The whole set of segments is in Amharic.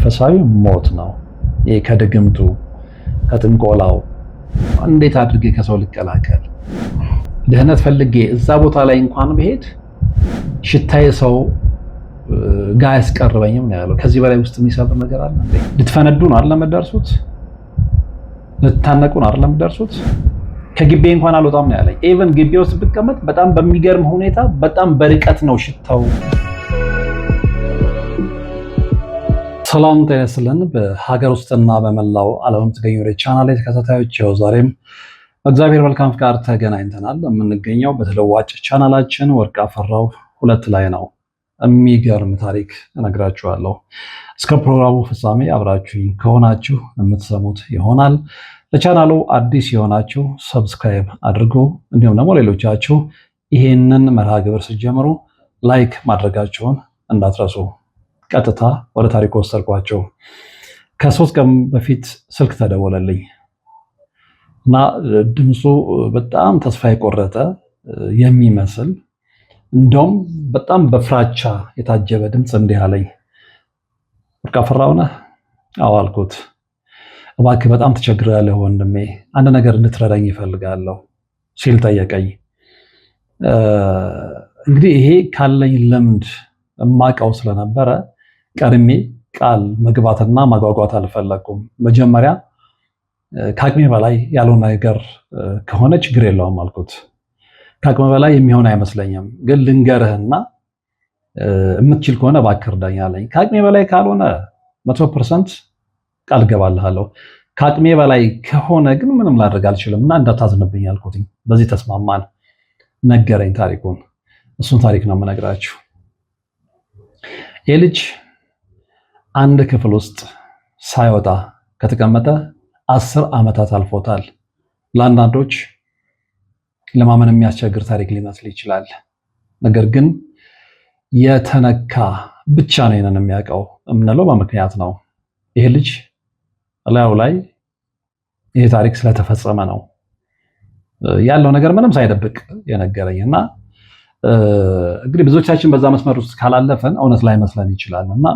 መንፈሳዊ ሞት ነው። ይሄ ከድግምቱ ከጥንቆላው እንዴት አድርጌ ከሰው ልቀላቀል? ድህነት ፈልጌ እዛ ቦታ ላይ እንኳን ብሄድ ሽታዬ ሰው ጋ አያስቀርበኝም ነው ያለው። ከዚህ በላይ ውስጥ የሚሰብር ነገር አለ እንዴ? ልትፈነዱ ነው አይደል የምትደርሱት? ልትታነቁ ነው አይደል የምትደርሱት? ከግቢ እንኳን አልወጣም ነው ያለኝ። Even ግቢ ውስጥ ብቀመጥ በጣም በሚገርም ሁኔታ በጣም በርቀት ነው ሽታው። ሰላም ጤና ይስጥልን። በሀገር ውስጥና በመላው ዓለም የምትገኙ ወደ ቻናል ተከታታዮች ያው ዛሬም በእግዚአብሔር መልካም ፍቃድ ተገናኝተናል። የምንገኘው በተለዋጭ ቻናላችን ወርቅ አፈራው 2 ላይ ነው። የሚገርም ታሪክ እነግራችኋለሁ። እስከ ፕሮግራሙ ፍጻሜ አብራችሁኝ ከሆናችሁ የምትሰሙት ይሆናል። ለቻናሉ አዲስ የሆናችሁ subscribe አድርጉ። እንዲሁም ደግሞ ሌሎቻችሁ ይሄንን መርሃ ግብር ስትጀምሩ like ማድረጋችሁን እንዳትረሱ። ቀጥታ ወደ ታሪኩ ወሰድኳቸው። ከ3 ቀን በፊት ስልክ ተደወለልኝ እና ድምፁ በጣም ተስፋ የቆረጠ የሚመስል እንደውም በጣም በፍራቻ የታጀበ ድምፅ እንዲህ አለኝ። ወርቅ አፈራው ነህ? አዎ አልኩት። እባክህ በጣም ተቸግሬያለሁ ወንድሜ፣ አንድ ነገር እንድትረዳኝ እፈልጋለሁ ሲል ጠየቀኝ። እንግዲህ ይሄ ካለኝ ልምድ እማቀው ስለነበረ ቀድሜ ቃል መግባትና ማጓጓት አልፈለኩም። መጀመሪያ ከአቅሜ በላይ ያለው ነገር ከሆነ ችግር የለውም አልኩት። ከአቅሜ በላይ የሚሆን አይመስለኝም፣ ግን ልንገርህና የምትችል ከሆነ እባክህ እርዳኝ አለኝ። ከአቅሜ በላይ ካልሆነ 100% ቃል እገባልሃለሁ። ከአቅሜ በላይ ከሆነ ግን ምንም ላደርግ አልችልም እና እንዳታዝንብኝ አልኩት። በዚህ ተስማማን። ነገረኝ ታሪኩን። እሱን ታሪክ ነው የምነግራችሁ። ይህ ልጅ አንድ ክፍል ውስጥ ሳይወጣ ከተቀመጠ 10 ዓመታት አልፎታል። ለአንዳንዶች ለማመን የሚያስቸግር ታሪክ ሊመስል ይችላል። ነገር ግን የተነካ ብቻ ነው ይሄንን የሚያውቀው የምንለው በምክንያት ነው። ይሄ ልጅ ላዩ ላይ ይሄ ታሪክ ስለተፈጸመ ነው ያለው ነገር ምንም ሳይደብቅ የነገረኝ። እና እንግዲህ ብዙዎቻችን በዛ መስመር ውስጥ ካላለፈን እውነት ላይ መስለን ይችላል። እና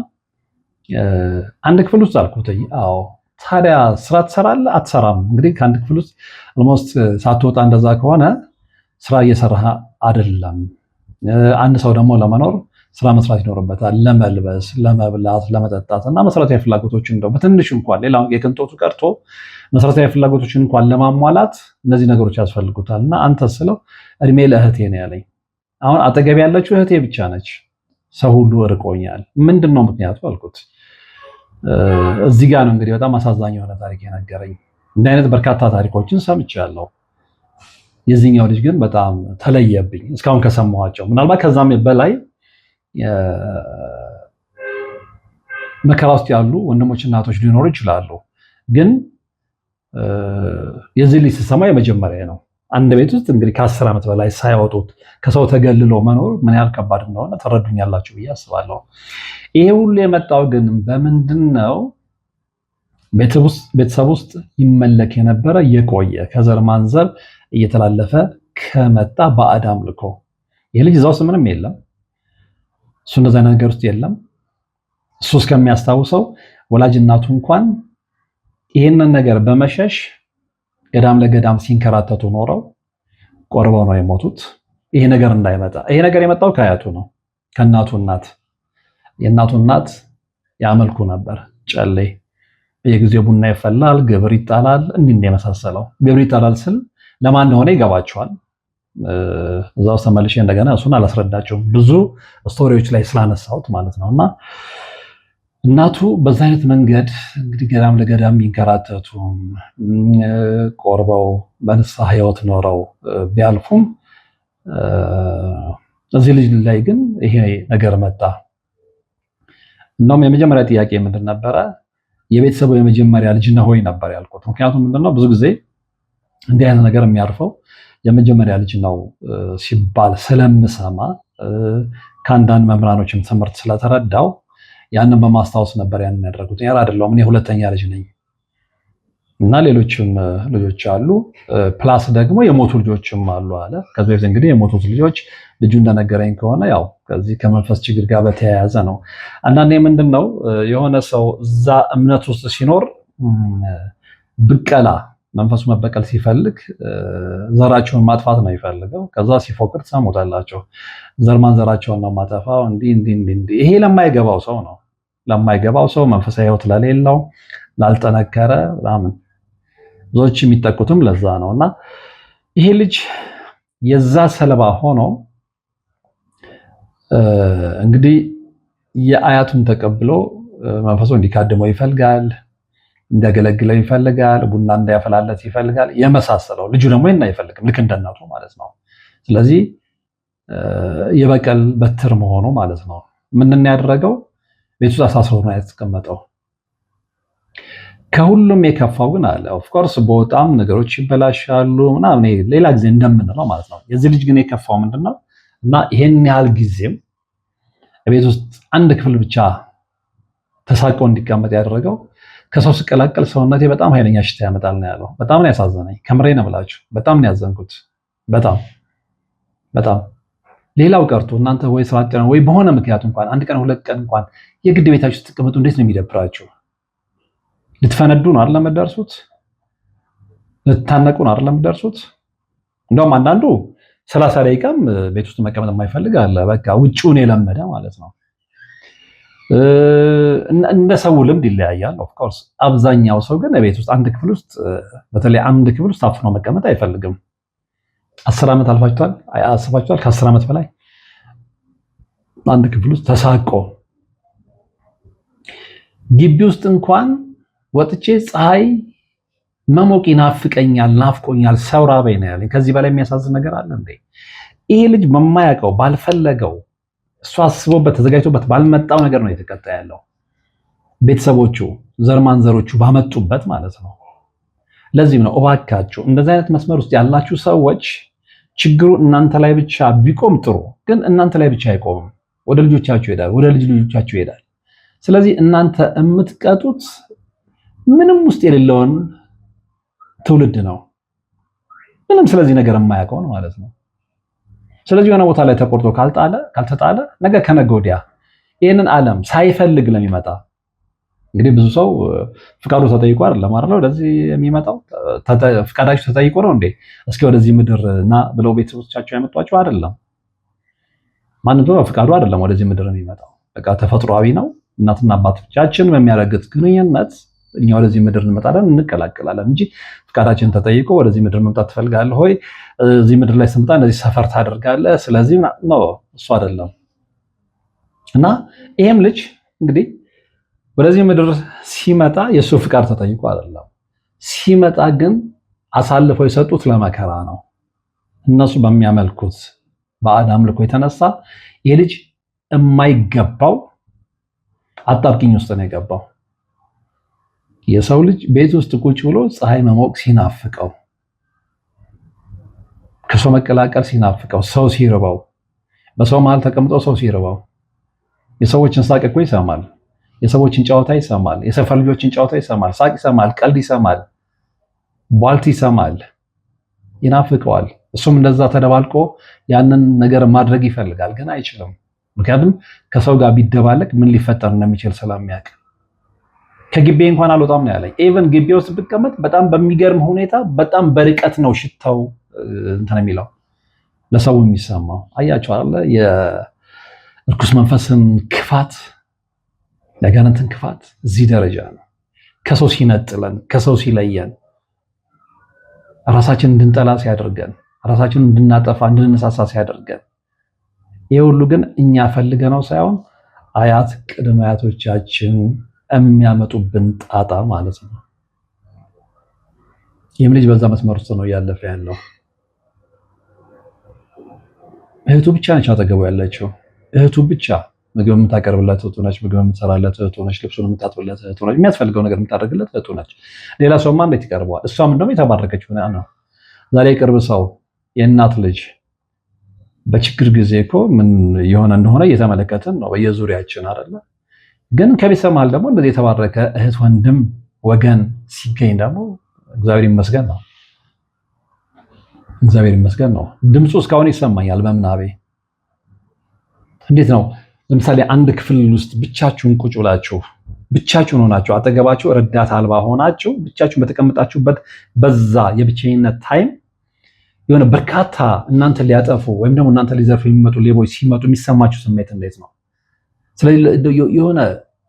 አንድ ክፍል ውስጥ አልኩት። አዎ። ታዲያ ስራ ትሰራለህ አትሰራም? እንግዲህ ከአንድ ክፍል ውስጥ almost ሳትወጣ እንደዛ ከሆነ ስራ እየሰራህ አይደለም። አንድ ሰው ደግሞ ለመኖር ስራ መስራት ይኖርበታል። ለመልበስ፣ ለመብላት፣ ለመጠጣት እና መሰረታዊ ፍላጎቶችን እንደው በትንሽ እንኳን ሌላው የቅንጦቱ ቀርቶ መሰረታዊ ፍላጎቶችን እንኳን ለማሟላት እነዚህ ነገሮች ያስፈልጉታል። እና አንተ ስለው እድሜ ለእህቴ ነው ያለኝ። አሁን አጠገብ ያለችው እህቴ ብቻ ነች። ሰው ሁሉ እርቆኛል። ምንድነው ምክንያቱ አልኩት። እዚህ ጋር ነው እንግዲህ በጣም አሳዛኝ የሆነ ታሪክ የነገረኝ። እንዲህ አይነት በርካታ ታሪኮችን ሰምቻለሁ። የዚህኛው ልጅ ግን በጣም ተለየብኝ እስካሁን ከሰማኋቸው። ምናልባት ከዛም በላይ መከራ ውስጥ ያሉ ወንድሞች እናቶች ሊኖሩ ይችላሉ። ግን የዚህ ልጅ ስሰማ የመጀመሪያ ነው። አንድ ቤት ውስጥ እንግዲህ ከ10 ዓመት በላይ ሳይወጡት ከሰው ተገልሎ መኖር ምን ያህል ከባድ እንደሆነ ተረዱኛላችሁ ብዬ አስባለሁ። ይሄ ሁሉ የመጣው ግን በምንድን ነው? ቤተሰብ ውስጥ ይመለክ የነበረ የቆየ ከዘር ማንዘር እየተላለፈ ከመጣ ባዕድ አምልኮ። ይሄ ልጅ እዛ ውስጥ ምንም የለም። እሱ እንደዛ አይነት ነገር ውስጥ የለም። እሱ እስከሚያስታውሰው ወላጅ እናቱ እንኳን ይሄንን ነገር በመሸሽ ገዳም ለገዳም ሲንከራተቱ ኖረው ቆርበው ነው የሞቱት። ይሄ ነገር እንዳይመጣ ይሄ ነገር የመጣው ከአያቱ ነው፣ ከእናቱ እናት። የእናቱ እናት ያመልኩ ነበር ጨሌ። በየጊዜው ቡና ይፈላል፣ ግብር ይጣላል፣ እንዲህ እንዲህ የመሳሰለው። ግብር ይጣላል ስል ለማን እንደሆነ ይገባቸዋል። እዛው ተመልሼ እንደገና እሱን አላስረዳቸውም ብዙ story ዎች ላይ ስላነሳሁት ማለት ነውና እናቱ በዛ አይነት መንገድ እንግዲህ ገዳም ለገዳም ቢንከራተቱ ቆርበው በንስሐ ሕይወት ኖረው ቢያልፉም እዚህ ልጅ ላይ ግን ይሄ ነገር መጣ። እንደውም የመጀመሪያ ጥያቄ ምንድን ነበረ? የቤተሰቡ የመጀመሪያ ልጅ ነህ ወይ ነበር ያልኩት። ምክንያቱም ምንድነው ብዙ ጊዜ እንዲህ አይነት ነገር የሚያርፈው የመጀመሪያ ልጅ ነው ሲባል ስለምሰማ ከአንዳንድ መምህራኖችም ትምህርት ስለተረዳው ያንን በማስታወስ ነበር ያንን ያደረጉት። ያ አይደለም እኔ ሁለተኛ ልጅ ነኝ። እና ሌሎችም ልጆች አሉ። Plus ደግሞ የሞቱ ልጆችም አሉ አለ። ከዚህ በፊት እንግዲህ የሞቱት ልጆች ልጁ እንደነገረኝ ከሆነ ያው ከዚህ ከመንፈስ ችግር ጋር በተያያዘ ነው። አንዳንዴ ምንድን ነው የሆነ ሰው እዛ እምነት ውስጥ ሲኖር ብቀላ መንፈሱ መበቀል ሲፈልግ ዘራቸውን ማጥፋት ነው የሚፈልገው። ከዛ ሲፎክር ትሰሙታላቸው። ዘር ማንዘራቸውን ነው ማጠፋው፣ እንዲህ እንዲህ እንዲህ። ይሄ ለማይገባው ሰው ነው፣ ለማይገባው ሰው፣ መንፈሳዊ ሕይወት ለሌለው፣ ላልጠነከረ ምናምን፣ ብዙዎች የሚጠቁትም ለዛ ነው። እና ይሄ ልጅ የዛ ሰለባ ሆኖ እንግዲህ የአያቱን ተቀብሎ መንፈሱ እንዲካድመው ይፈልጋል፣ እንዲያገለግለው ይፈልጋል፣ ቡና እንዲያፈላለት ይፈልጋል፣ የመሳሰለው። ልጁ ደግሞ ይሄን አይፈልግም፣ ልክ እንደናቱ ማለት ነው። ስለዚህ የበቀል በትር መሆኑ ማለት ነው። ምንድን ነው ያደረገው? ቤቱ አሳስሮ ነው ያስቀመጠው። ከሁሉም የከፋው ግን አለ፣ of course በጣም ነገሮች ይበላሻሉ ምናምን ሌላ ጊዜ እንደምንለው ማለት ነው። የዚህ ልጅ ግን የከፋው ምንድነው እና ይሄን ያህል ጊዜም ቤት ውስጥ አንድ ክፍል ብቻ ተሳቆ እንዲቀመጥ ያደረገው ከሰው ስቀላቀል ሰውነቴ በጣም ኃይለኛ ሽታ ያመጣል ነው ያለው። በጣም ነው ያሳዘነኝ። ከምሬ ነው የምላችሁ። በጣም ነው ያዘንኩት። በጣም በጣም። ሌላው ቀርቶ እናንተ ወይ ስራ ወይ በሆነ ምክንያት እንኳን አንድ ቀን ሁለት ቀን እንኳን የግድ ቤታችሁ ስትቀመጡ እንዴት ነው የሚደብራችሁ? ልትፈነዱ ነው አይደል የምትደርሱት? ልትታነቁ ነው አይደል የምትደርሱት? እንደውም አንዳንዱ 30 ደቂቃም ቤት ውስጥ መቀመጥ የማይፈልግ አለ። በቃ ውጭውን የለመደ ማለት ነው። እንደ ሰው ልምድ ይለያያል። Of course አብዛኛው ሰው ግን ቤት ውስጥ አንድ ክፍል ውስጥ፣ በተለይ አንድ ክፍል ውስጥ ታፍኖ መቀመጥ አይፈልግም። 10 ዓመት አልፋችኋል፣ አስባችኋል? ከ10 ዓመት በላይ አንድ ክፍል ውስጥ ተሳቆ፣ ግቢ ውስጥ እንኳን ወጥቼ ፀሐይ መሞቅ ይናፍቀኛል፣ ናፍቆኛል፣ ሰው ራበኝ ነው ያለኝ። ከዚህ በላይ የሚያሳዝን ነገር አለ እንዴ? ይሄ ልጅ በማያውቀው፣ ባልፈለገው፣ እሱ አስቦበት ተዘጋጅቶበት ባልመጣው ነገር ነው የተቀጣ ያለው። ቤተሰቦቹ ዘር ማንዘሮቹ ባመጡበት ማለት ነው። ለዚህም ነው እባካችሁ እንደዚህ አይነት መስመር ውስጥ ያላችሁ ሰዎች ችግሩ እናንተ ላይ ብቻ ቢቆም ጥሩ፣ ግን እናንተ ላይ ብቻ አይቆምም። ወደ ልጆቻችሁ ይሄዳል፣ ወደ ልጅ ልጆቻችሁ ይሄዳል። ስለዚህ እናንተ የምትቀጡት ምንም ውስጥ የሌለውን ትውልድ ነው። ምንም ስለዚህ ነገር የማያውቀውን ማለት ነው። ስለዚህ የሆነ ቦታ ላይ ተቆርጦ ካልተጣለ ነገ ከነገ ወዲያ ይህንን ዓለም ሳይፈልግ ለሚመጣ፣ እንግዲህ ብዙ ሰው ፍቃዱ ተጠይቆ አይደለም አይደል ወደዚህ የሚመጣው? ፍቃዳችሁ ተጠይቆ ነው እንዴ እስኪ ወደዚህ ምድር ና ብለው ቤተሰቦቻቸው ያመጧቸው? አይደለም። ማንም ሰው ፍቃዱ አይደለም ወደዚህ ምድር የሚመጣው። በቃ ተፈጥሯዊ ነው። እናትና አባቶቻችን በሚያደርጉት ግንኙነት እኛ ወደዚህ ምድር እንመጣለን፣ እንቀላቀላለን እንጂ ፍቃዳችን ተጠይቆ ወደዚህ ምድር መምጣት ትፈልጋለህ ወይ? እዚህ ምድር ላይ ስመጣ እንደዚህ ሰፈር ታደርጋለህ፣ ስለዚህ ነው፣ እሱ አይደለም። እና ይሄም ልጅ እንግዲህ ወደዚህ ምድር ሲመጣ የእሱ ፍቃድ ተጠይቆ አይደለም። ሲመጣ ግን አሳልፈው የሰጡት ለመከራ ነው። እነሱ በሚያመልኩት ባዕድ አምልኮ የተነሳ ይህ ልጅ የማይገባው አጣብቂኝ ውስጥ ነው የገባው። የሰው ልጅ ቤት ውስጥ ቁጭ ብሎ ፀሐይ መሞቅ ሲናፍቀው፣ ከሰው መቀላቀል ሲናፍቀው፣ ሰው ሲርበው፣ በሰው መሃል ተቀምጦ ሰው ሲርበው፣ የሰዎችን ሳቅ እኮ ይሰማል፣ የሰዎችን ጨዋታ ይሰማል፣ የሰፈር ልጆችን ጨዋታ ይሰማል፣ ሳቅ ይሰማል፣ ቀልድ ይሰማል፣ ቧልት ይሰማል፣ ይናፍቀዋል። እሱም እንደዛ ተደባልቆ ያንን ነገር ማድረግ ይፈልጋል፣ ግን አይችልም። ምክንያቱም ከሰው ጋር ቢደባለቅ ምን ሊፈጠር እንደሚችል ስለሚያውቅ። ከግቢ እንኳን አልወጣም ነው ያለኝ። Even ግቢ ውስጥ ብቀመጥ በጣም በሚገርም ሁኔታ በጣም በርቀት ነው ሽታው እንትን የሚለው ለሰው የሚሰማው። አያቸው አይደለ የእርኩስ መንፈስን ክፋት፣ የአጋንንትን ክፋት እዚህ ደረጃ ነው። ከሰው ሲነጥለን፣ ከሰው ሲለየን፣ ራሳችንን እንድንጠላ ሲያደርገን፣ ራሳችንን እንድናጠፋ እንድንነሳሳ ሲያደርገን፣ ይህ ሁሉ ግን እኛ ፈልገነው ሳይሆን አያት ቅድመ አያቶቻችን የሚያመጡብን ጣጣ ማለት ነው። ይህም ልጅ በዛ መስመር ውስጥ ነው እያለፈ ያለው። እህቱ ብቻ ነች አጠገቡ ያለችው። እህቱ ብቻ ምግብ የምታቀርብለት እህቱ ነች። ምግብ የምትሰራለት እህቱ ነች። ልብሱን የምታጥብለት እህቱ ነች። የሚያስፈልገው ነገር የምታደርግለት እህቱ ነች። ሌላ ሰውማ እንዴት ይቀርበዋል? እሷም እንደውም የተባረከች ሆና ነው። ዛሬ የቅርብ ሰው የእናት ልጅ በችግር ጊዜ እኮ ምን የሆነ እንደሆነ እየተመለከትን ነው በየዙሪያችን አይደለ? ግን ከቤተሰብ መሃል ደግሞ እንደዚህ የተባረከ እህት፣ ወንድም፣ ወገን ሲገኝ ደግሞ እግዚአብሔር ይመስገን ነው። እግዚአብሔር ይመስገን ነው። ድምፁ እስካሁን ይሰማኛል በምናቤ። እንዴት ነው? ለምሳሌ አንድ ክፍል ውስጥ ብቻችሁን ቁጭ ብላችሁ፣ ብቻችሁን ሆናችሁ፣ አጠገባችሁ ረዳት አልባ ሆናችሁ፣ ብቻችሁን በተቀመጣችሁበት በዛ የብቸኝነት time የሆነ በርካታ እናንተ ሊያጠፉ ወይም ደግሞ እናንተ ሊዘርፉ የሚመጡ ሌቦች ሲመጡ የሚሰማችሁ ስሜት እንዴት ነው? ስለዚህ የሆነ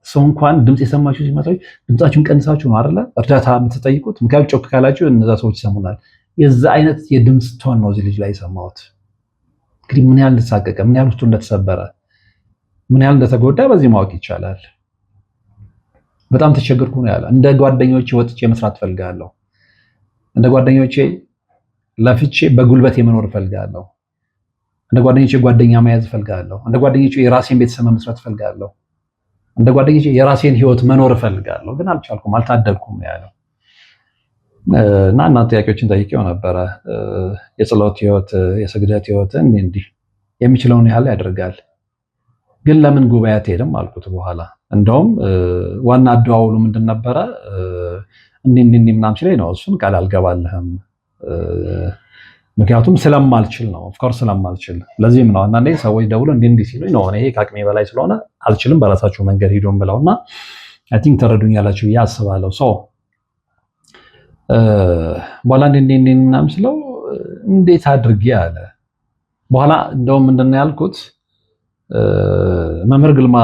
ሰው እንኳን ድምፅ የሰማችሁ ሲመጣ ድምፃችሁን ቀንሳችሁ ነው አይደለ እርዳታ የምትጠይቁት? ምክንያቱም ጮክ ካላችሁ እነዛ ሰዎች ይሰሙናል። የዛ አይነት የድምፅ tone ነው እዚህ ልጅ ላይ የሰማሁት። እንግዲህ ምን ያህል እንደተሳቀቀ፣ ምን ያህል ውስጡ እንደተሰበረ፣ ምን ያህል እንደተጎዳ በዚህ ማወቅ ይቻላል። በጣም ተቸገርኩ ነው ያለ። እንደ ጓደኞቼ ወጥቼ መስራት እፈልጋለሁ። እንደ ጓደኞቼ ለፍቼ በጉልበት የመኖር እፈልጋለሁ። እንደ ጓደኞቼ ጓደኛ መያዝ እፈልጋለሁ። እንደ ጓደኞቼ የራሴን ቤተሰብ መመስረት እፈልጋለሁ። እንደ ጓደኞቼ የራሴን ህይወት መኖር እፈልጋለሁ፣ ግን አልቻልኩም፣ አልታደልኩም ነው ያለው። እና እናንተ ጥያቄዎችን ጠይቄው ነበረ። የጸሎት ህይወት፣ የስግደት ህይወት እንዲህ የሚችለውን ያህል ያደርጋል። ግን ለምን ጉባኤ አትሄድም አልኩት። በኋላ እንደውም ዋና አደዋውሉ ምንድን ነበረ? እንዲህ እንዲህ ምናምን ሲለኝ ነው እሱን ቃል አልገባልህም፣ ምክንያቱም ስለማልችል ነው። Of course ስለማልችል። ለዚህም ነው አንዳንዴ ሰዎች ደውሎ እንዲህ እንዲህ ሲሉኝ ነው እኔ ከአቅሜ በላይ ስለሆነ አልችልም፣ በራሳችሁ መንገድ ሂዱ ብለውና I think ተረዱኛላችሁ ብዬ አስባለሁ። So በኋላ እንዲህ እንዲህ እንዲህ ምናምን ስለው እንዴት አድርጌ አለ። በኋላ እንደውም ምንድን ነው ያልኩት፣ መምህር ግርማ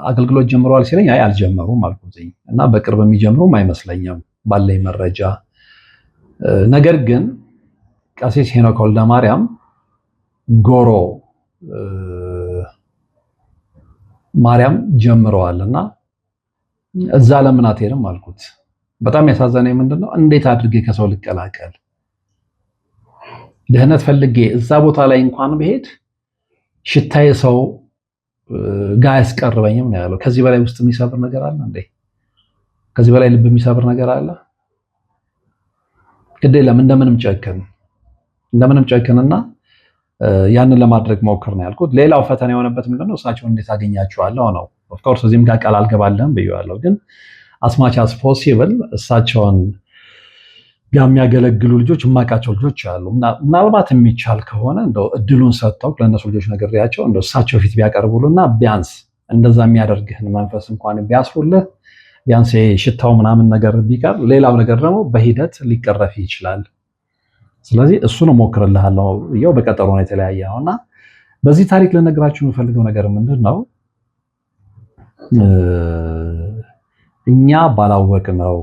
አገልግሎት ጀምረዋል ሲለኝ አይ አልጀመሩም አልኩት እና በቅርብ የሚጀምሩም አይመስለኝም ባለኝ መረጃ። ነገር ግን ቀሲስ ሄኖክ ወልደማርያም ጎሮ ማርያም ጀምረዋል እና እዛ ለምን አትሄድም አልኩት። በጣም ያሳዘነኝ ምንድነው፣ እንዴት አድርጌ ከሰው ልቀላቀል? ድህነት ፈልጌ እዛ ቦታ ላይ እንኳን ብሄድ ሽታዬ ሰው ጋር አያስቀርበኝም ነው ያለው። ከዚህ በላይ ውስጥ የሚሰብር ነገር አለ እንዴ? ከዚህ በላይ ልብ የሚሰብር ነገር አለ? ግድ የለም፣ እንደምንም ጨክን፣ እንደምንም ጨክንና ያንን ለማድረግ ሞክር ነው ያልኩት። ሌላው ፈተና የሆነበት ምንድነው፣ እሳቸውን እንዴት አገኛቸዋለሁ ነው። Of course እዚህም ጋር ቃል አልገባልህም ብዬዋለሁ። ግን as much as possible እሳቸውን ጋር የሚያገለግሉ ልጆች፣ የማውቃቸው ልጆች አሉ። ምናልባት የሚቻል ከሆነ እንደው እድሉን ሰጥተው ለእነሱ ልጆች ነግሬያቸው እንደው እሳቸው ፊት ቢያቀርቡልና ቢያንስ እንደዛ የሚያደርግህን መንፈስ እንኳን ቢያስሩልህ፣ ቢያንስ ሽታው ምናምን ነገር ቢቀር፣ ሌላው ነገር ደግሞ በሂደት ሊቀረፍ ይችላል። ስለዚህ እሱን እሞክርልሃለሁ ብዬው በቀጠሮ ነው የተለያየ ነው። እና በዚህ ታሪክ ልነግራችሁ የምፈልገው ነገር ምንድን ነው? እኛ ባላወቅነው፣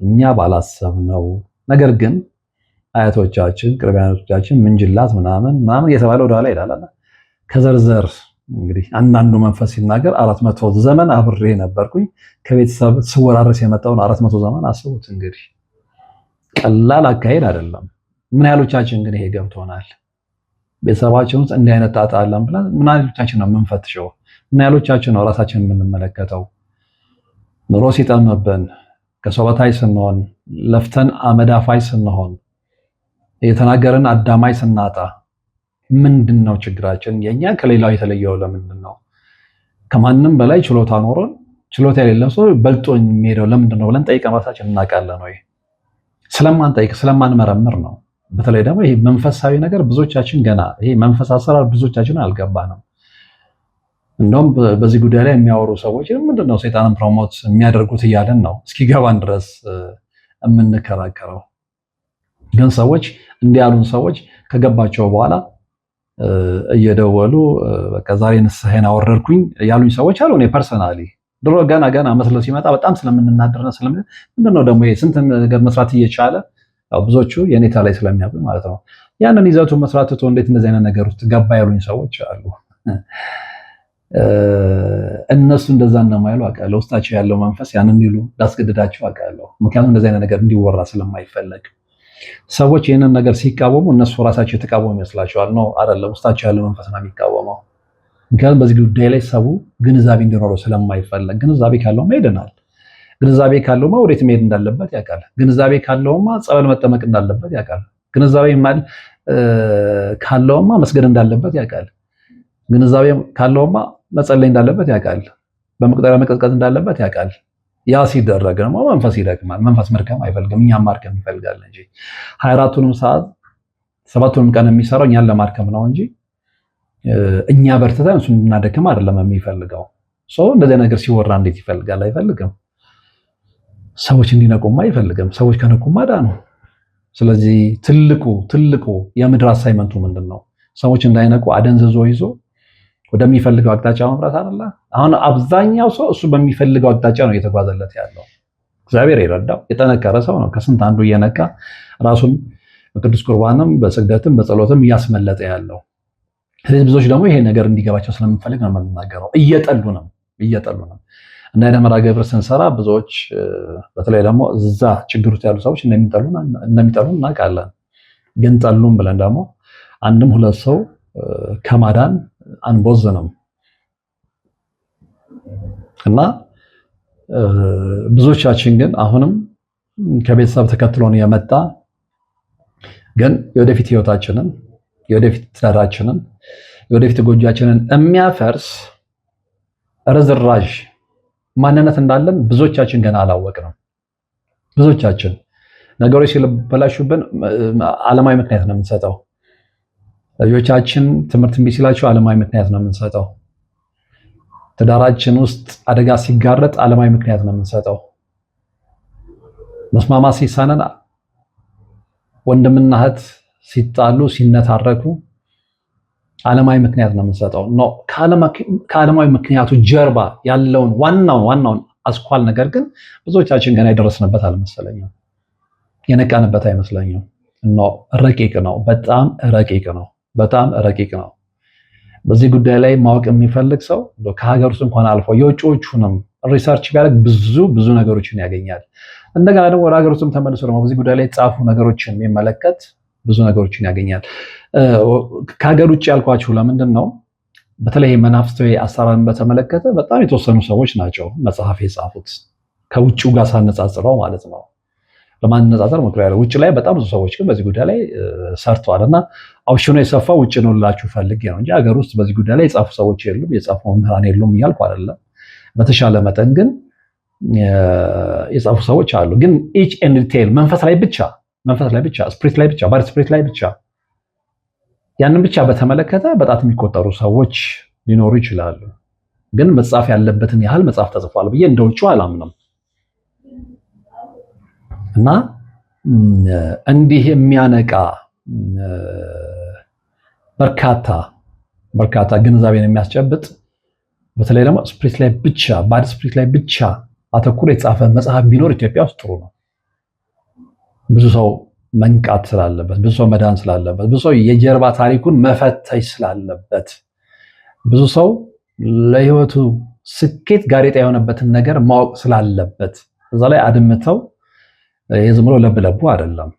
እኛ ባላሰብነው ነገር ግን አያቶቻችን፣ ቅርብ አያቶቻችን ምንጅላት ምናምን ምናምን እየተባለ ወደኋላ ይላል። ከዘርዘር እንግዲህ አንዳንዱ መንፈስ ሲናገር 400 ዘመን አብሬ ነበርኩኝ፣ ከቤተሰብ ስወራረስ የመጣውን 400 ዘመን አስቡት እንግዲህ፣ ቀላል አካሄድ አይደለም። ምን ያህሎቻችን ግን ይሄ ገብቶናል? ቤተሰባችን ውስጥ እንዲህ አይነት ጣጣ አለን ብለን ምን ያህሎቻችን ነው የምንፈትሸው? ምን ያህሎቻችን ነው ራሳችን የምንመለከተው? ኑሮ ሲጠምብን፣ ከሰው በታች ስንሆን፣ ለፍተን አመዳፋይ ስንሆን፣ የተናገርን አዳማይ ስናጣ ምንድን ነው ችግራችን? የኛ ከሌላው የተለየው ለምንድን ነው? ከማንም በላይ ችሎታ ኖሮን ችሎታ የሌለን ሰው በልጦ የሚሄደው ለምንድን ነው ብለን ጠይቀን ራሳችን እናውቃለን ወይ? ስለማንጠይቅ፣ ስለማንመረምር ነው። በተለይ ደግሞ ይሄ መንፈሳዊ ነገር ብዙዎቻችን ገና፣ ይሄ መንፈስ አሰራር ብዙዎቻችን አልገባንም። እንደውም በዚህ ጉዳይ ላይ የሚያወሩ ሰዎች ምንድን ነው ሰይጣንን promote የሚያደርጉት እያለን ነው እስኪገባን ድረስ የምንከራከረው። ግን ሰዎች፣ እንዲህ ያሉን ሰዎች ከገባቸው በኋላ እየደወሉ በቃ ዛሬ ንስሐዬን አወረድኩኝ ያሉኝ ሰዎች አሉ። እኔ personally ድሮ ገና ገና መስሎ ሲመጣ በጣም ስለምንናደርና ስለምን ምንድነው ደግሞ ይሄ ስንት ነገር መስራት እየቻለ፣ ያው ብዙዎቹ የኔታ ላይ ስለሚያውቁኝ ማለት ነው። ያንን ይዘቱ መስራት ትቶ እንዴት እንደዚህ አይነት ነገር ውስጥ ገባ ያሉኝ ሰዎች አሉ። እነሱ እንደዛ እንደማይሉ አውቃለሁ። ውስጣቸው ያለው መንፈስ ያንን እንዲሉ ላስገድዳቸው አውቃለሁ። ምክንያቱም እንደዚህ አይነት ነገር እንዲወራ ስለማይፈለግ፣ ሰዎች ይህንን ነገር ሲቃወሙ እነሱ ራሳቸው የተቃወሙ ይመስላቸዋል። ነው አይደለም፣ ውስጣቸው ያለው መንፈስ ነው የሚቃወመው። ምክንያቱም በዚህ ጉዳይ ላይ ሰው ግንዛቤ እንዲኖረው ስለማይፈለግ። ግንዛቤ ካለውማ ይድናል። ግንዛቤ ካለውማ ወዴት መሄድ እንዳለበት ያውቃል። ግንዛቤ ካለውማ ጸበል መጠመቅ እንዳለበት ያውቃል። ግንዛቤ ካለውማ መስገድ እንዳለበት ያውቃል። ግንዛቤ ካለውማ መጸለይ እንዳለበት ያውቃል። በመቁጠሪያ መቀዝቀዝ እንዳለበት ያውቃል። ያ ሲደረግ ደግሞ መንፈስ ይደክማል። መንፈስ መድከም አይፈልግም፣ እኛም ማድከም ይፈልጋል እንጂ 24ቱንም ሰዓት 7ቱንም ቀን የሚሰራው እኛን ለማድከም ነው እንጂ እኛ በርትተን እሱን እንድናደክም አይደለም የሚፈልገው። ሰው እንደዚህ ነገር ሲወራ እንዴት ይፈልጋል? አይፈልግም። ሰዎች እንዲነቁማ አይፈልግም። ሰዎች ከነቁማ ዳኑ። ስለዚህ ትልቁ ትልቁ የምድር assignment ኡ ምንድን ነው? ሰዎች እንዳይነቁ አደንዝዞ ይዞ ወደሚፈልገው አቅጣጫ መምራት አይደለ? አሁን አብዛኛው ሰው እሱ በሚፈልገው አቅጣጫ ነው እየተጓዘለት ያለው። እግዚአብሔር የረዳው የጠነከረ ሰው ነው ከስንት አንዱ እየነቃ ራሱን በቅዱስ ቁርባንም በስግደትም በጸሎትም እያስመለጠ ያለው። ስለዚህ ብዙዎች ደግሞ ይሄ ነገር እንዲገባቸው ስለምንፈልግ ነው የምንናገረው። እየጠሉ ነው እና የደመራ ግብር ስንሰራ ብዙዎች በተለይ ደግሞ እዛ ችግር ውስጥ ያሉ ሰዎች እንደሚጠሉ እናውቃለን። ግን ጠሉም ብለን ደግሞ አንድም ሁለት ሰው ከማዳን አንቦዝንም እና ብዙዎቻችን ግን አሁንም ከቤተሰብ ተከትሎን የመጣ ግን የወደፊት ህይወታችንን፣ የወደፊት ትዳራችንን፣ የወደፊት ጎጆአችንን የሚያፈርስ ርዝራዥ ማንነት እንዳለን ብዙዎቻችን ገና አላወቅንም። ብዙዎቻችን ነገሮች ሲበላሹብን ዓለማዊ ምክንያት ነው የምንሰጠው። ልጆቻችን ትምህርት እምቢ ሲላቸው ዓለማዊ ምክንያት ነው የምንሰጠው። ትዳራችን ውስጥ አደጋ ሲጋረጥ ዓለማዊ ምክንያት ነው የምንሰጠው። መስማማት ሲሳነን፣ ወንድምና እህት ሲጣሉ ሲነታረኩ ዓለማዊ ምክንያት ነው የምንሰጠው። No፣ ከዓለማዊ ምክንያቱ ጀርባ ያለውን ዋናውን ዋናውን አስኳል ነገር ግን ብዙዎቻችን ገና የደረስንበት አልመሰለኝም፣ የነቃንበት አይመስለኝም። No፣ ረቂቅ ነው፣ በጣም ረቂቅ ነው፣ በጣም ረቂቅ ነው። በዚህ ጉዳይ ላይ ማወቅ የሚፈልግ ሰው ከሀገር ውስጥ እንኳን አልፎ የውጭዎቹንም research ቢያደርግ ብዙ ብዙ ነገሮችን ያገኛል። እንደገና ደግሞ ወደ ሀገር ውስጥም ተመልሶ ደግሞ በዚህ ጉዳይ ላይ የተጻፉ ነገሮችን የሚመለከት ብዙ ነገሮችን ያገኛል። ከሀገር ውጭ ያልኳችሁ ለምንድን ነው? በተለይ መናፍስታዊ አሰራርን በተመለከተ በጣም የተወሰኑ ሰዎች ናቸው መጽሐፍ የጻፉት፣ ከውጭው ጋር ሳነጻጽረው ማለት ነው። ለማነጻጸር ሞክሬያለሁ። ውጭ ላይ በጣም ብዙ ሰዎች ግን በዚህ ጉዳይ ላይ ሰርተዋል እና option ኑ የሰፋው ውጭ ነው ልላችሁ ፈልጌ ነው እንጂ ሀገር ውስጥ በዚህ ጉዳይ ላይ የጻፉ ሰዎች የሉም፣ የጻፉ መምህራን የሉም እያልኩ አይደለም። በተሻለ መጠን ግን የጻፉ ሰዎች አሉ። ግን each and detail መንፈስ ላይ ብቻ፣ spirit ላይ ብቻ፣ bad spirit ላይ ብቻ፣ ያንን ብቻ በተመለከተ በጣት የሚቆጠሩ ሰዎች ሊኖሩ ይችላሉ። ግን መጻፍ ያለበትን ያህል መጽሐፍ ተጽፏል ብዬ እንደ ውጭው አላምንም። እና እንዲህ የሚያነቃ፣ በርካታ በርካታ ግንዛቤን የሚያስጨብጥ፣ በተለይ ደግሞ spirit ላይ ብቻ፣ bad spirit ላይ ብቻ አተኩሮ የተጻፈ መጽሐፍ ቢኖር ኢትዮጵያ ውስጥ ጥሩ ነው። ብዙ ሰው መንቃት ስላለበት፣ ብዙ ሰው መዳን ስላለበት፣ ብዙ ሰው የጀርባ ታሪኩን መፈተሽ ስላለበት፣ ብዙ ሰው ለህይወቱ ስኬት ጋሬጣ የሆነበትን ነገር ማወቅ ስላለበት። እዛ ላይ አድምተው ዝም ብሎ ለብ ለቡ አይደለም፣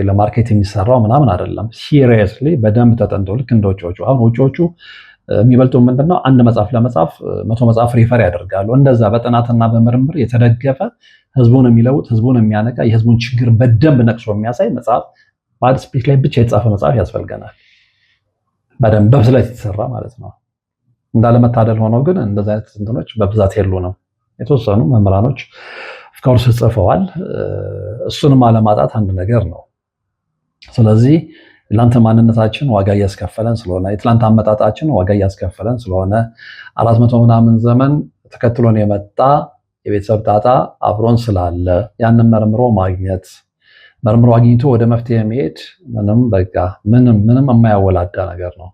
ለ market የሚሰራው ምናምን አይደለም። Seriously በደንብ ተጠንቶ ልክ እንደ ውጮቹ። አሁን ውጮቹ የሚበልጡ ምንድነው፣ አንድ መጽሐፍ ለመጻፍ 100 መጽሐፍ refer ያደርጋሉ። እንደዛ በጥናትና በምርምር የተደገፈ፣ ህዝቡን የሚለውጥ፣ ህዝቡን የሚያነቃ፣ የህዝቡን ችግር በደንብ ነቅሶ የሚያሳይ መጽሐፍ፣ bad spirit ላይ ብቻ የተጻፈ መጽሐፍ ያስፈልገናል። በደንብ በብስለት የተሰራ ማለት ነው። እንዳለመታደል ሆኖ ግን እንደዚህ አይነት እንትኖች በብዛት የሉንም። የተወሰኑ መምህራኖች of course ጽፈዋል። እሱንም አለማጣት አንድ ነገር ነው። ስለዚህ የትላንት ማንነታችን ዋጋ እያስከፈለን ስለሆነ፣ የትላንት አመጣጣችን ዋጋ እያስከፈለን ስለሆነ፣ 400 ምናምን ዘመን ተከትሎን የመጣ የቤተሰብ ጣጣ አብሮን ስላለ፣ ያንን መርምሮ ማግኘት፣ መርምሮ አግኝቶ ወደ መፍትሄ መሄድ ምንም በቃ ምንም ምንም የማያወላዳ ነገር ነው።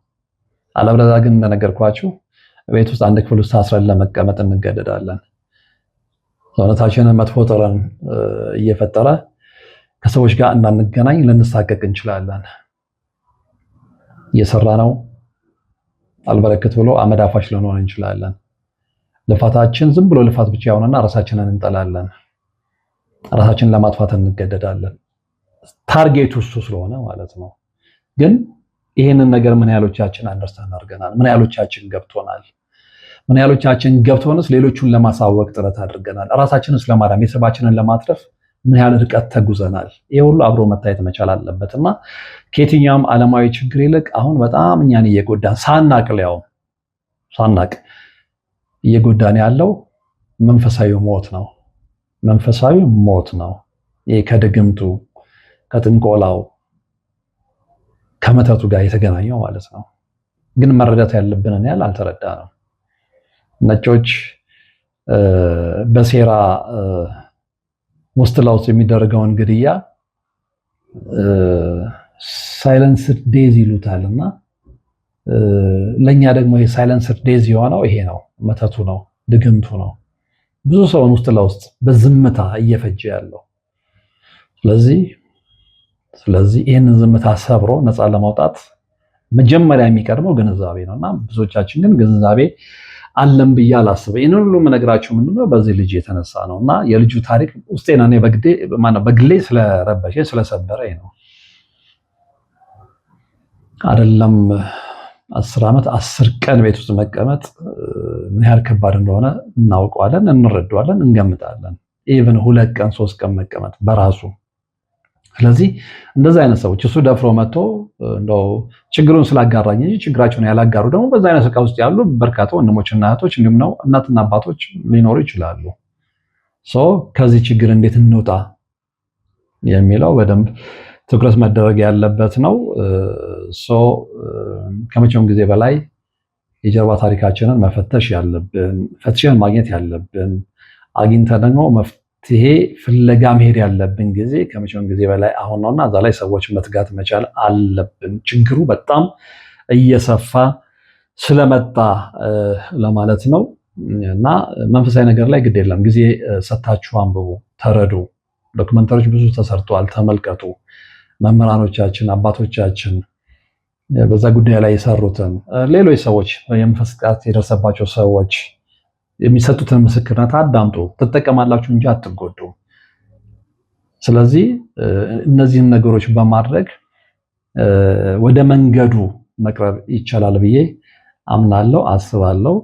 አለበለዚያ ግን እንደነገርኳችሁ ቤት ውስጥ አንድ ክፍል ውስጥ ታስረን ለመቀመጥ እንገደዳለን። ሰውነታችንን መጥፎ ጠረን እየፈጠረ ከሰዎች ጋር እንዳንገናኝ ልንሳቀቅ እንችላለን። እየሰራ ነው አልበረክት ብሎ አመድ አፋሽ ልንሆን እንችላለን። ልፋታችን ዝም ብሎ ልፋት ብቻ ይሆንና ራሳችንን እንጠላለን። ራሳችንን ለማጥፋት እንገደዳለን። Target ኡ እሱ ስለሆነ ማለት ነው። ግን ይህንን ነገር ምን ያህሎቻችን understand አድርገናል? ምን ያህሎቻችን ገብቶናል? ምን ያህሎቻችን ገብቶንስ ሌሎቹን ለማሳወቅ ጥረት አድርገናል? ራሳችንስ ለማዳን፣ ቤተሰባችንን ለማትረፍ ምን ያህል ርቀት ተጉዘናል? ይህ ሁሉ አብሮ መታየት መቻል አለበት እና ከየትኛውም ዓለማዊ ችግር ይልቅ አሁን በጣም እኛን እየጎዳን፣ ሳናቅ፣ ሊያውም ሳናቅ እየጎዳን ያለው መንፈሳዊ ሞት ነው። መንፈሳዊ ሞት ነው። ይህ ከድግምቱ፣ ከጥንቆላው፣ ከመተቱ ጋር የተገናኘው ማለት ነው። ግን መረዳት ያለብንን ያህል አልተረዳንም። ነጮች በሴራ ውስጥ ለውስጥ የሚደረገውን ግድያ silent death ይሉታል እና ለእኛ ደግሞ የ silent death የሆነው ይሄ ነው። መተቱ ነው፣ ድግምቱ ነው። ብዙ ሰውን ውስጥ ለውስጥ በዝምታ እየፈጀ ያለው። ስለዚህ ይህንን ዝምታ ሰብሮ ነፃ ለማውጣት መጀመሪያ የሚቀድመው ግንዛቤ ነው እና ብዙዎቻችን ግን ግንዛቤ አለን ብዬ አላስብም። ይህንን ሁሉ የምነግራችሁ ምንድነው በዚህ ልጅ የተነሳ ነው እና የልጁ ታሪክ ውስጤን እኔ በግሌ ስለረበሸ ስለሰበረኝ ነው። አይደለም 10 ዓመት 10 ቀን ቤት ውስጥ መቀመጥ ምን ያህል ከባድ እንደሆነ እናውቀዋለን፣ እንረዳዋለን፣ እንገምታለን። Even 2 ቀን 3 ቀን መቀመጥ በራሱ። ስለዚህ እንደዚህ አይነት ሰዎች እሱ ደፍሮ መጥቶ እንደው ችግሩን ስላጋራኝ እንጂ ችግራቸውን ያላጋሩ ደግሞ በዛ አይነት ዕቃ ውስጥ ያሉ በርካታ ወንድሞችና እህቶች እንዲሁም ነው እናትና አባቶች ሊኖሩ ይችላሉ። So ከዚህ ችግር እንዴት እንውጣ የሚለው በደንብ ትኩረት መደረግ ያለበት ነው። So ከመቼውም ጊዜ በላይ የጀርባ ታሪካችንን መፈተሽ ያለብን፣ ፈትሸን ማግኘት ያለብን፣ አግኝተን ደግሞ መፍትሄ ፍለጋ መሄድ ያለብን ጊዜ ከመቼውም ጊዜ በላይ አሁን ነውና እዛ ላይ ሰዎች መትጋት መቻል አለብን። ችግሩ በጣም እየሰፋ ስለመጣ ለማለት ነው። እና መንፈሳዊ ነገር ላይ ግድ የለም ጊዜ ሰታችሁ አንብቡ፣ ተረዱ። Documentary ዎች ብዙ ተሰርተዋል፣ ተመልከቱ። መምህራኖቻችን፣ አባቶቻችን በዛ ጉዳይ ላይ የሰሩትን፣ ሌሎች ሰዎች፣ የመንፈስ ጥቃት የደረሰባቸው ሰዎች የሚሰጡትን ምስክርነት አዳምጡ። ትጠቀማላችሁ እንጂ አትጎዱም። ስለዚህ እነዚህን ነገሮች በማድረግ ወደ መንገዱ መቅረብ ይቻላል ብዬ አምናለሁ፣ አስባለሁ።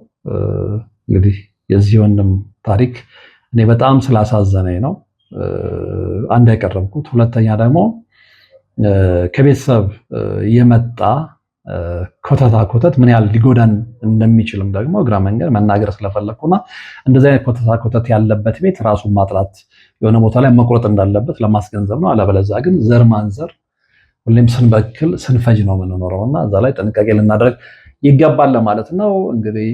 እንግዲህ የዚህ ወንድም ታሪክ እኔ በጣም ስላሳዘነኝ ነው አንድ ያቀረብኩት። ሁለተኛ ደግሞ ከቤተሰብ የመጣ ኮተታ ኮተት ምን ያህል ሊጎዳን እንደሚችልም ደግሞ እግረ መንገድ መናገር ስለፈለግኩና እንደዚህ አይነት ኮተታ ኮተት ያለበት ቤት ራሱን ማጥራት፣ የሆነ ቦታ ላይ መቁረጥ እንዳለበት ለማስገንዘብ ነው። አለበለዚያ ግን ዘር ማንዘር ሁሌም ስንበክል ስንፈጅ ነው የምንኖረው እና እዛ ላይ ጥንቃቄ ልናደርግ ይገባል ለማለት ነው። እንግዲህ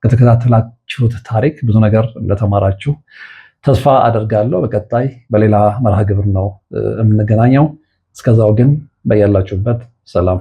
ከተከታተላችሁት ታሪክ ብዙ ነገር እንደተማራችሁ ተስፋ አደርጋለሁ። በቀጣይ በሌላ መርሃ ግብር ነው የምንገናኘው። እስከዛው ግን በያላችሁበት ሰላም።